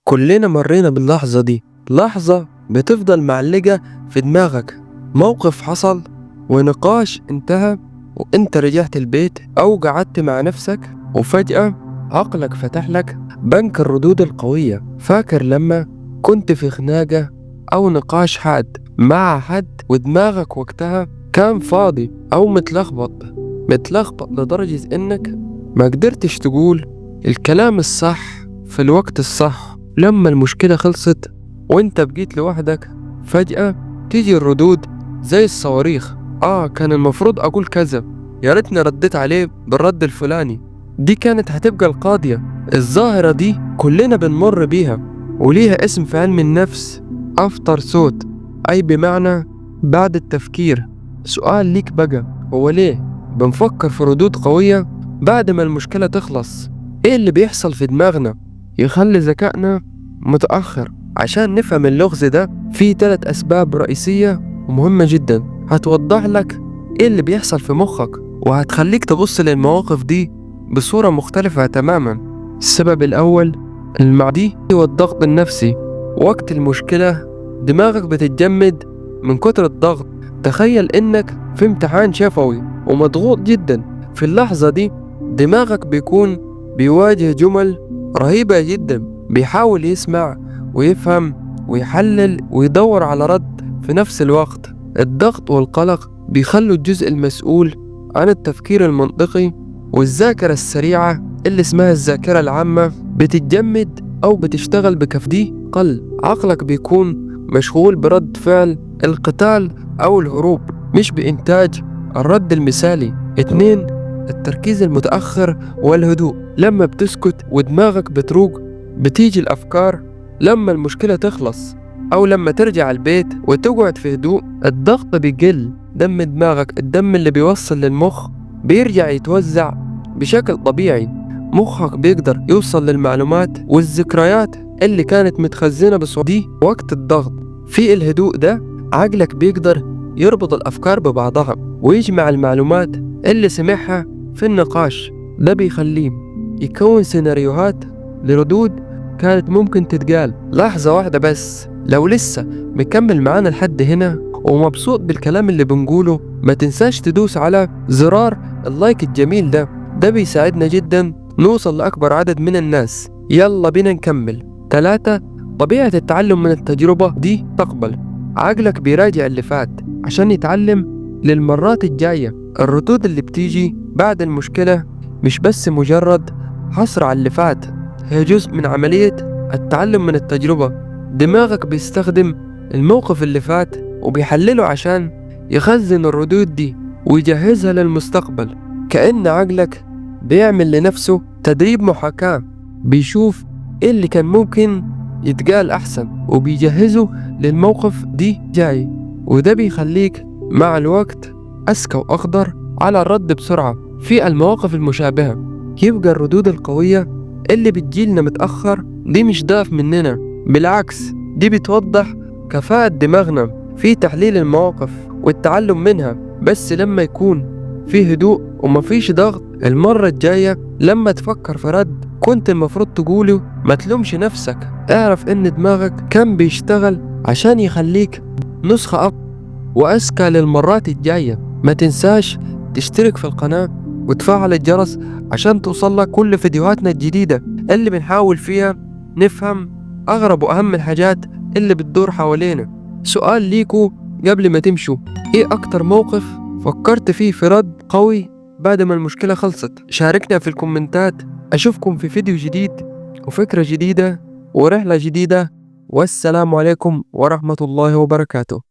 كلنا مرينا باللحظة دي، لحظة بتفضل معلقة في دماغك، موقف حصل ونقاش انتهى وانت رجعت البيت او قعدت مع نفسك، وفجأة عقلك فتح لك بنك الردود القوية. فاكر لما كنت في خناقة او نقاش حاد مع حد ودماغك وقتها كان فاضي او متلخبط لدرجة انك ما قدرتش تقول الكلام الصح في الوقت الصح. لما المشكلة خلصت وانت بقيت لوحدك، فجأة تيجي الردود زي الصواريخ. كان المفروض اقول كذا، يا ريتني رديت عليه بالرد الفلاني، دي كانت هتبقى القاضية. الظاهرة دي كلنا بنمر بيها وليها اسم في علم النفس، afterthought، اي بمعنى بعد التفكير. سؤال ليك بقى، هو ليه بنفكر في ردود قوية بعد ما المشكلة تخلص؟ ايه اللي بيحصل في دماغنا يخلي ذكائنا متأخر؟ عشان نفهم اللغز ده في 3 أسباب رئيسية ومهمة جدا هتوضح لك ايه اللي بيحصل في مخك وهتخليك تبص للمواقف دي بصورة مختلفة تماما. السبب الأول، المعدي والضغط النفسي. وقت المشكلة دماغك بتتجمد من كتر الضغط. تخيل انك في امتحان شفوي ومضغوط جدا، في اللحظة دي دماغك بيكون بيواجه جمل رهيبة جدا، بيحاول يسمع ويفهم ويحلل ويدور على رد في نفس الوقت. الضغط والقلق بيخلوا الجزء المسؤول عن التفكير المنطقي والذاكرة السريعة اللي اسمها الذاكرة العامة بتتجمد أو بتشتغل بكفدي قل. عقلك بيكون مشغول برد فعل القتال أو الهروب، مش بإنتاج الرد المثالي. 2، التركيز المتأخر والهدوء. لما بتسكت ودماغك بتروق بتيجي الأفكار. لما المشكلة تخلص أو لما ترجع البيت وتقعد في هدوء، الضغط بيقل، دم دماغك، الدم اللي بيوصل للمخ بيرجع يتوزع بشكل طبيعي، مخك بيقدر يوصل للمعلومات والذكريات اللي كانت متخزنة بصورة دي وقت الضغط. في الهدوء ده عقلك بيقدر يربط الأفكار ببعضها ويجمع المعلومات اللي سمعها في النقاش. ده بيخليه يكون سيناريوهات لردود كانت ممكن تتقال. لحظة واحدة بس، لو لسه مكمل معانا لحد هنا ومبسوط بالكلام اللي بنقوله، ما تنساش تدوس على زرار اللايك الجميل ده، ده بيساعدنا جدا نوصل لأكبر عدد من الناس. يلا بينا نكمل. 3، طبيعة التعلم من التجربة دي تقبل. عقلك بيراجع اللي فات عشان يتعلم للمرات الجاية. الردود اللي بتيجي بعد المشكلة مش بس مجرد حصر على اللي فات، هي جزء من عملية التعلم من التجربة. دماغك بيستخدم الموقف اللي فات وبيحلله عشان يخزن الردود دي ويجهزها للمستقبل. كأن عقلك بيعمل لنفسه تدريب محاكاة، بيشوف ايه اللي كان ممكن يتقال أحسن وبيجهزه للموقف دي جاي، وده بيخليك مع الوقت أذكى وأقدر على الرد بسرعة في المواقف المشابهة. يبقى الردود القوية اللي بتجيلنا متأخر دي مش ضعف مننا، بالعكس دي بتوضح كفاءة دماغنا في تحليل المواقف والتعلم منها. بس لما يكون في هدوء ومفيش ضغط، المرة الجاية لما تفكر في رد كنت المفروض تقوله ما تلومش نفسك، اعرف ان دماغك كان بيشتغل عشان يخليك نسخة أقوى وأذكى للمرات الجاية. ما تنساش تشترك في القناة وتفعل الجرس عشان توصلك كل فيديوهاتنا الجديدة اللي بنحاول فيها نفهم أغرب وأهم الحاجات اللي بتدور حوالينا. سؤال ليكو قبل ما تمشوا، إيه أكتر موقف فكرت فيه في رد قوي بعد ما المشكلة خلصت؟ شاركنا في الكومنتات. أشوفكم في فيديو جديد وفكرة جديدة ورحلة جديدة، والسلام عليكم ورحمة الله وبركاته.